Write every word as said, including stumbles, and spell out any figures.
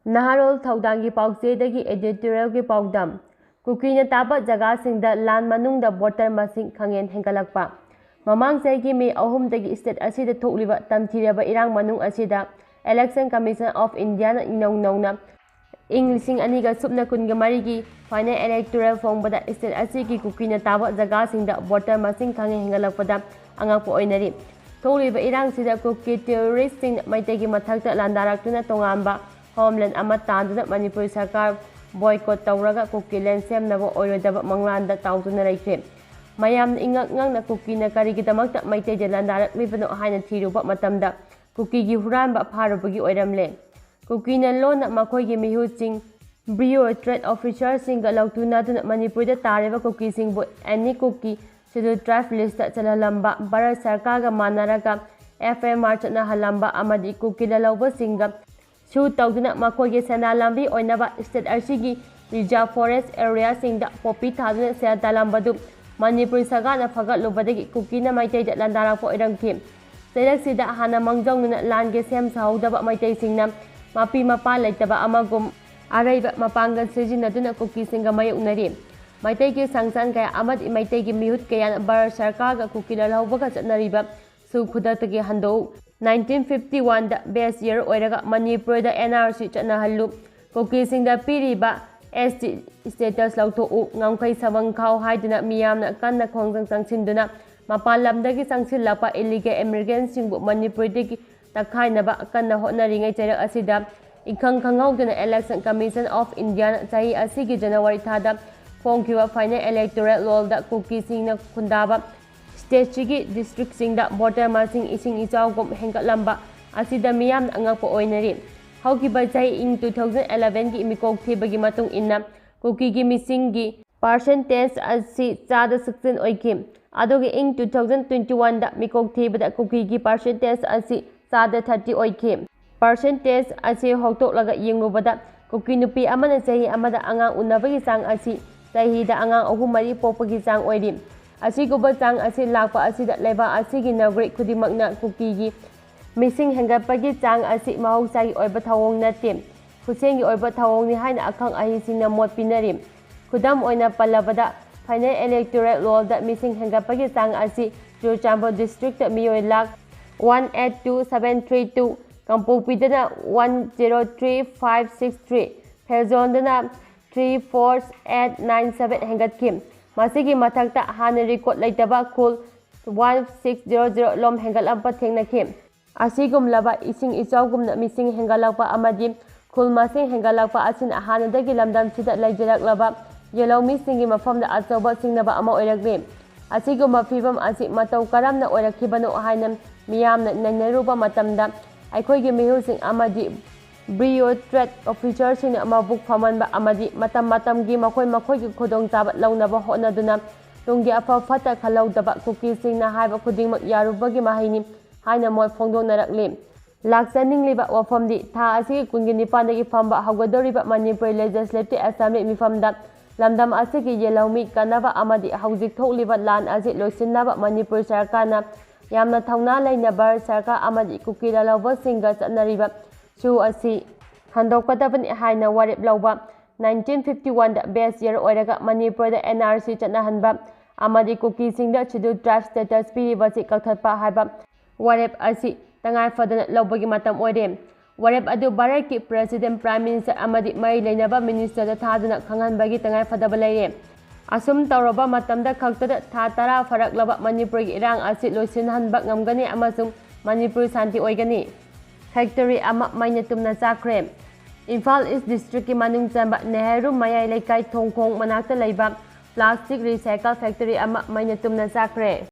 ꯅꯍꯥꯔꯣꯜ ꯊꯧꯗꯥꯡꯒꯤ ꯄꯥꯎꯆꯦꯗꯒꯤ editorialꯒꯤ ꯄꯥꯎꯗꯝ꯫ ꯀꯨꯀꯤꯅ ꯇꯥꯕ ꯖꯒꯥꯁꯤꯡꯗ ꯂꯥꯟ ꯃꯅꯨꯡꯗ voter ꯃꯁꯤꯡ ꯈꯪꯍꯦꯟ ꯍꯦꯟꯒꯠꯂꯛꯄ꯫ ꯃꯃꯥꯡ ꯆꯍꯤꯒꯤ May ꯑꯍꯨꯝꯗꯒꯤ state ꯑꯁꯤꯗ ꯊꯣꯛꯂꯤꯕ ꯇꯝꯊꯤꯔꯕ ꯏꯔꯥꯡ ꯃꯅꯨꯡ ꯑꯁꯤꯗ Election Commission of Indiaꯅ ꯏꯅꯧ ꯅꯧꯅ ꯏꯪ ꯂꯤꯁꯤꯡ ꯑꯅꯤꯒ ꯁꯨꯞꯅ ꯀꯨꯟꯒ ꯃꯔꯤꯒꯤ final electoral ꯐꯣꯡꯕꯗ state ꯑꯁꯤꯒꯤ ꯀꯨꯀꯤꯅ ꯇꯥꯕ ꯖꯒꯥꯁꯤꯡꯗ voter ꯃꯁꯤꯡ ꯈꯪꯍꯦꯟ ꯍꯦꯟꯒꯠꯂꯛꯄꯗ ꯑꯉꯛꯄ ꯑꯣꯏꯅꯔꯤ꯫ ꯊꯣꯛꯂꯤꯕ ꯏꯔꯥꯡꯁꯤꯗ ꯀꯨꯀꯤ terroristꯁꯤꯡꯅ ꯃꯩꯇꯩꯒꯤ ꯃꯊꯛꯇ ꯂꯥꯟꯗꯥꯔꯛꯇꯨꯅ ꯇꯣꯉꯥꯟꯕ homeland ꯑꯃ ꯇꯥꯟꯗꯨꯅ ꯃꯅꯤꯄꯨꯔ ꯁꯔꯀꯥꯔ boycott ꯇꯧꯔꯒ ꯀꯨꯀꯤ land ꯁꯦꯝꯅꯕ ꯑꯣꯏꯔꯣꯏꯗꯕ ꯃꯪꯂꯥꯟꯗ ꯇꯥꯎꯗꯨꯅ ꯂꯩꯈ꯭ꯔꯦ꯫ ꯃꯌꯥꯝꯅ ꯏꯉꯛ ꯉꯛꯅ ꯀꯨꯀꯤꯅ ꯀꯔꯤꯒꯤꯗꯃꯛꯇ ꯃꯩꯇꯩꯗ ꯂꯥꯟꯗꯥꯔꯛꯂꯤꯕꯅꯣ ꯍꯥꯏꯅ ꯊꯤꯔꯨꯕ ꯃꯇꯝꯗ ꯀꯨꯀꯤꯒꯤ ꯍꯨꯔꯥꯟꯕ ꯐꯥꯔꯨꯕꯒꯤ ꯑꯣꯏꯔꯝꯂꯦ꯫ ꯀꯨꯀꯤꯅ ꯂꯣꯟꯅ ꯃꯈꯣꯏꯒꯤ ꯃꯤꯍꯨꯠꯁꯤꯡ, ꯕ꯭ꯔꯤꯑꯣ trade officerꯁꯤꯡꯒ ꯂꯧꯊꯨꯅꯗꯨꯅ ꯃꯅꯤꯄꯨꯔꯗ ꯇꯥꯔꯤꯕ ꯀꯨꯀꯤꯁꯤꯡꯕꯨ any ꯀꯨꯀꯤ scheduled tribe listꯇ ꯆꯜꯍꯜꯂꯝꯕ, ꯚꯥꯔꯠ ꯁꯔꯀꯥꯔꯒ ꯃꯥꯟꯅꯔꯒ FIR ꯆꯠꯅꯍꯜꯂꯝꯕ ꯑꯃꯗꯤ ꯀꯨꯀꯤ ꯂꯥꯜꯍꯧꯕꯁꯤꯡꯒ sue ꯇꯧꯗꯨꯅ ꯃꯈꯣꯏꯒꯤ ꯁꯦꯟꯗꯥꯟ ꯂꯝꯕꯤ ꯑꯣꯏꯅꯕ state ꯑꯁꯤꯒꯤ reserve forest areaꯁꯤꯡꯗ ꯄꯣꯄꯤ ꯊꯥꯗꯨꯅ ꯁꯦꯜ ꯇꯥꯜꯂꯝꯕꯗꯨ ꯃꯅꯤꯄꯨꯔ ꯁꯔꯀꯥꯔꯅ ꯐꯒꯠꯂꯨꯕꯗꯒꯤ ꯀꯨꯀꯤꯅ ꯃꯩꯇꯩꯗ ꯂꯥꯟꯗꯥꯔꯛꯄ ꯑꯣꯏꯔꯝꯈꯤ꯫ ꯆꯩꯔꯛꯁꯤꯗ ꯍꯥꯟꯅ ꯃꯥꯡꯖꯧꯅꯅ ꯂꯥꯟꯒꯤ ꯁꯦꯝ ꯁꯥꯍꯧꯗꯕ ꯃꯩꯇꯩꯁꯤꯡꯅ ꯃꯄꯤ ꯃꯄꯥ ꯂꯩꯇꯕ ꯑꯃꯒꯨꯝ ꯑꯔꯩꯕ ꯃꯄꯥꯡꯒꯜ ꯁꯤꯖꯤꯟꯅꯗꯨꯅ ꯀꯨꯀꯤꯁꯤꯡꯒ ꯃꯥꯌꯣꯛꯅꯔꯤ꯫ ꯃꯩꯇꯩꯒꯤ ꯁꯪꯁꯥꯟ ꯀꯌꯥ ꯑꯃꯗꯤ ꯃꯩꯇꯩꯒꯤ ꯃꯤꯍꯨꯠ ꯀꯌꯥꯅ ꯚꯥꯔꯠ ꯁꯔꯀꯥꯔꯒ ꯀꯨꯀꯤ ꯂꯥꯜꯍꯧꯕꯒ ꯆꯠꯅꯔꯤꯕ ꯁꯨ ꯈꯨꯗꯛꯇꯒꯤ ꯍꯟꯗꯣꯛꯎ, nineteen fifty oneꯗ base year ꯑꯣꯏꯔꯒ ꯃꯅꯤꯄꯨꯔꯗ NRC ꯆꯠꯅꯍꯜꯂꯨ, ꯀꯨꯀꯤꯁꯤꯡꯗ ꯄꯤꯔꯤꯕ ST status ꯂꯧꯊꯣꯛꯎ, ꯉꯝꯈꯩ ꯁꯕꯪ ꯈꯥꯎ ꯍꯥꯏꯗꯨꯅ ꯃꯤꯌꯥꯝꯅ ꯀꯟꯅ ꯈꯣꯡꯖꯪ ꯆꯪꯁꯤꯟꯗꯨꯅ ꯃꯄꯥꯟ ꯂꯝꯗꯒꯤ ꯆꯪꯁꯤꯜꯂꯛꯄ illegal immigrantꯁꯤꯡꯕꯨ ꯃꯅꯤꯄꯨꯔꯗꯒꯤ ꯇꯛꯈꯥꯏꯅꯕ ꯀꯟꯅ ꯍꯣꯠꯅꯔꯤꯉꯩ ꯆꯩꯔꯛ ꯑꯁꯤꯗ ꯏꯈꯪ ꯈꯪꯍꯧꯗꯅ Election Commission of Indiaꯅ ꯆꯍꯤ ꯑꯁꯤꯒꯤ January ꯊꯥꯗ ꯐꯣꯡꯈꯤꯕ final electoral rollꯗ ꯀꯨꯀꯤꯁꯤꯡꯅ ꯈꯨꯟꯗꯥꯕ stateꯁꯤꯒꯤ districtꯁꯤꯡꯗ voter ꯃꯁꯤꯡ ꯏꯁꯤꯡ ꯏꯆꯥꯎꯒꯨꯝ ꯍꯦꯟꯒꯠꯂꯝꯕ ꯑꯁꯤꯗ ꯃꯤꯌꯥꯝꯅ ꯑꯉꯛꯄ ꯑꯣꯏꯅꯔꯤ꯫ ꯍꯧꯈꯤꯕ ꯆꯍꯤ ꯏꯪ two thousand elevenꯒꯤ ꯃꯤꯀꯣꯛ ꯊꯤꯕꯒꯤ ꯃꯇꯨꯡ ꯏꯟꯅ ꯀꯨꯀꯤꯒꯤ ꯃꯤꯁꯤꯡꯒꯤ percentage ꯑꯁꯤ ꯆꯥꯗ sixteen ꯑꯣꯏꯈꯤ꯫ ꯑꯗꯨꯒ ꯏꯪ two thousand twenty oneꯗ ꯃꯤꯀꯣꯛ ꯊꯤꯕꯗ ꯀꯨꯀꯤꯒꯤ percentage ꯑꯁꯤ ꯆꯥꯗ thirty ꯑꯣꯏꯈꯤ꯫ Percentage ꯑꯁꯤ ꯍꯣꯛꯇꯣꯛꯂꯒ ꯌꯦꯡꯂꯨꯕꯗ ꯀꯨꯀꯤ ꯅꯨꯄꯤ ꯑꯃꯅ ꯆꯍꯤ ꯑꯃꯗ ꯑꯉꯥꯡ ꯎꯅꯕꯒꯤ ꯆꯥꯡ ꯑꯁꯤ ꯆꯍꯤꯗ ꯑꯉꯥꯡ ꯑꯍꯨꯝ ꯃꯔꯤ ꯄꯣꯛꯄꯒꯤ ꯆꯥꯡ ꯑꯣꯏꯔꯤ꯫ ꯑꯁꯤꯒꯨꯝꯕ ꯆꯥꯡ ꯑꯁꯤ ꯂꯥꯛꯄ ꯑꯁꯤꯗ ꯂꯩꯕꯥꯛ ꯑꯁꯤꯒꯤ ꯅꯥꯒꯔꯤꯛ ꯈꯨꯗꯤꯡꯃꯛꯅ ꯀꯨꯀꯤꯒꯤ ꯃꯤꯁꯤꯡ ꯍꯦꯟꯒꯠꯄꯒꯤ ꯆꯥꯡ ꯑꯁꯤ ꯃꯍꯧꯁꯥꯒꯤ ꯑꯣꯏꯕ ꯊꯧꯑꯣꯡ ꯅꯠꯇꯦ꯫ ꯈꯨꯠꯁꯦꯝꯒꯤ ꯑꯣꯏꯕ ꯊꯧꯑꯣꯡꯅꯤ ꯍꯥꯏꯅ ꯑꯈꯪ ꯑꯍꯩꯁꯤꯡꯅ ꯃꯣꯠ ꯄꯤꯅꯔꯤ꯫ ꯈꯨꯗꯝ ꯑꯣꯏꯅ ꯄꯜꯂꯕꯗ, final electoral rollꯗ ꯃꯤꯁꯤꯡ ꯍꯦꯟꯒꯠꯄꯒꯤ ꯆꯥꯡ ꯑꯁꯤ ꯆꯨꯔꯆꯥꯟꯄꯨꯔ districtꯇ ꯃꯤꯑꯣꯏ lakh one eight two seven three two, ꯀꯥꯡꯄꯣꯛꯄꯤꯗꯅ one zero three five six three, ꯐꯦꯖꯣꯟꯗꯅ three four eight nine seven ꯍꯦꯟꯒꯠꯈꯤ꯫ ꯃꯁꯤꯒꯤ ꯃꯊꯛꯇ ꯍꯥꯟꯅ record ꯂꯩꯇꯕ ꯈꯨꯜ one six zero zero ꯂꯣꯝ ꯍꯦꯟꯒꯠꯂꯛꯄ ꯊꯦꯡꯅꯈꯤ꯫ ꯑꯁꯤꯒꯨꯝꯂꯕ ꯏꯁꯤꯡ ꯏꯆꯥꯎꯒꯨꯝꯅ ꯃꯤꯁꯤꯡ ꯍꯦꯟꯒꯠꯂꯛꯄ ꯑꯃꯗꯤ ꯈꯨꯜ ꯃꯁꯤꯡ ꯍꯦꯟꯒꯠꯂꯛꯄ ꯑꯁꯤꯅ ꯍꯥꯟꯅꯗꯒꯤ ꯂꯝꯗꯝꯁꯤꯗ ꯂꯩꯖꯔꯛꯂꯕ ꯌꯦꯜꯍꯧꯃꯤꯁꯤꯡꯒꯤ ꯃꯐꯝꯗ ꯑꯆꯧꯕ ꯁꯤꯡꯅꯕ ꯑꯃ ꯑꯣꯏꯔꯛꯂꯤ꯫ ꯑꯁꯤꯒꯨꯝꯕ ꯐꯤꯕꯝ ꯑꯁꯤ ꯃꯇꯧ ꯀꯔꯝꯅ ꯑꯣꯏꯔꯛꯈꯤꯕꯅꯣ ꯍꯥꯏꯅ ꯃꯤꯌꯥꯝꯅ ꯅꯩꯅꯔꯨꯕ ꯃꯇꯝꯗ, ꯑꯩꯈꯣꯏꯒꯤ ꯃꯤꯍꯨꯠꯁꯤꯡ ꯑꯃꯗꯤ bureaucrat officerꯁꯤꯡꯅ ꯃꯕꯨꯛ ꯐꯝꯍꯟꯕ ꯑꯃꯗꯤ ꯃꯇꯝ ꯃꯇꯝꯒꯤ ꯃꯈꯣꯏ ꯃꯈꯣꯏꯒꯤ ꯈꯨꯗꯣꯡꯆꯥꯕ ꯂꯧꯅꯕ ꯍꯣꯠꯅꯗꯨꯅ ꯇꯨꯡꯒꯤ ꯑꯐ ꯐꯠꯇ ꯈꯜꯍꯧꯗꯕ ꯀꯨꯀꯤꯁꯤꯡꯅ ꯍꯥꯏꯕ ꯈꯨꯗꯤꯡꯃꯛ ꯌꯥꯔꯨꯕꯒꯤ ꯃꯍꯩꯅꯤ ꯍꯥꯏꯅ ꯃꯣꯠ ꯐꯣꯡꯗꯣꯛꯅꯔꯛꯂꯤ꯫ ꯂꯥꯛꯆꯅꯤꯡꯂꯤꯕ ꯋꯥꯐꯝꯗꯤ, ꯊꯥ ꯑꯁꯤꯒꯤ ꯀꯨꯟꯒꯤ ꯅꯤꯄꯥꯟꯗꯒꯤ ꯐꯝꯕ ꯍꯧꯒꯗꯧꯔꯤꯕ ꯃꯅꯤꯄꯨꯔ Legislative Assembly ꯃꯤꯐꯝꯗ ꯂꯝꯗꯝ ꯑꯁꯤꯒꯤ ꯌꯦꯜꯍꯧꯃꯤ ꯀꯟꯅꯕ ꯑꯃꯗꯤ ꯍꯧꯖꯤꯛ ꯊꯣꯛꯂꯤꯕ ꯂꯥꯟ ꯑꯁꯤ ꯂꯣꯏꯁꯤꯟꯅꯕ ꯃꯅꯤꯄꯨꯔ ꯁꯔꯀꯥꯔꯅ ꯌꯥꯝꯅ ꯊꯧꯅꯥ ꯂꯩꯅ ꯚꯥꯔꯠ ꯁꯔꯀꯥꯔ ꯑꯃꯗꯤ ꯀꯨꯀꯤ ꯂꯥꯜꯍꯧꯕꯁꯤꯡꯒ ꯆꯠꯅꯔꯤꯕ ꯁꯨ ꯑꯁꯤ ꯍꯟꯗꯣꯛꯀꯗꯕꯅꯤ ꯍꯥꯏꯅ ꯋꯥꯔꯦꯞ ꯂꯧꯕ꯫ Nineteen fifty oneꯗ base year ꯑꯣꯏꯔꯒ ꯃꯅꯤꯄꯨꯔꯗ NRC ꯆꯠꯅꯍꯟꯕ ꯑꯃꯗꯤ ꯀꯨꯀꯤꯁꯤꯡꯗ Scheduled Tribe status ꯄꯤꯔꯤꯕꯁꯤ ꯀꯛꯊꯠꯄ ꯍꯥꯏꯕ ꯋꯥꯔꯦꯞ ꯑꯁꯤ ꯇꯉꯥꯏ ꯐꯗꯅ ꯂꯧꯕꯒꯤ ꯃꯇꯝ ꯑꯣꯏꯔꯦ꯫ ꯋꯥꯔꯦꯞ ꯑꯗꯨ ꯚꯥꯔꯠꯀꯤ President, Prime Minister ꯑꯃꯗꯤ ꯃꯔꯤ ꯂꯩꯅꯕ ministerꯗ ꯊꯥꯗꯨꯅ ꯈꯪꯍꯟꯕꯒꯤ ꯇꯉꯥꯏ ꯐꯗꯕ ꯂꯩꯔꯦ꯫ ꯑꯁꯨꯝ ꯇꯧꯔꯕ ꯃꯇꯝꯗ ꯈꯛꯇꯗ ꯊꯥ ꯇꯔꯥ ꯐꯥꯔꯛꯂꯕ ꯃꯅꯤꯄꯨꯔꯒꯤ ꯏꯔꯥꯡ ꯑꯁꯤ ꯂꯣꯏꯁꯤꯟꯍꯟꯕ ꯉꯝꯒꯅꯤ ꯑꯃꯁꯨꯡ ꯃꯅꯤꯄꯨꯔ ꯁꯥꯟꯇꯤ ꯑꯣꯏꯒꯅꯤ꯫ Factory ꯑꯃ ꯃꯩꯅ ꯇꯨꯝꯅ ꯆꯥꯛꯈ꯭ꯔꯦ꯫ ꯏꯝꯐꯥꯜ East districtꯀꯤ ꯃꯅꯨꯡ ꯆꯟꯕ ꯅꯦꯍꯔꯨ ꯃꯌꯥꯏ ꯂꯩꯀꯥꯏ ꯊꯣꯡꯈꯣꯡ ꯃꯅꯥꯛꯇ ꯂꯩꯕ plastic recycle factory ꯑꯃ ꯃꯩꯅ ꯇꯨꯝꯅ ꯆꯥꯛꯈ꯭ꯔꯦ꯫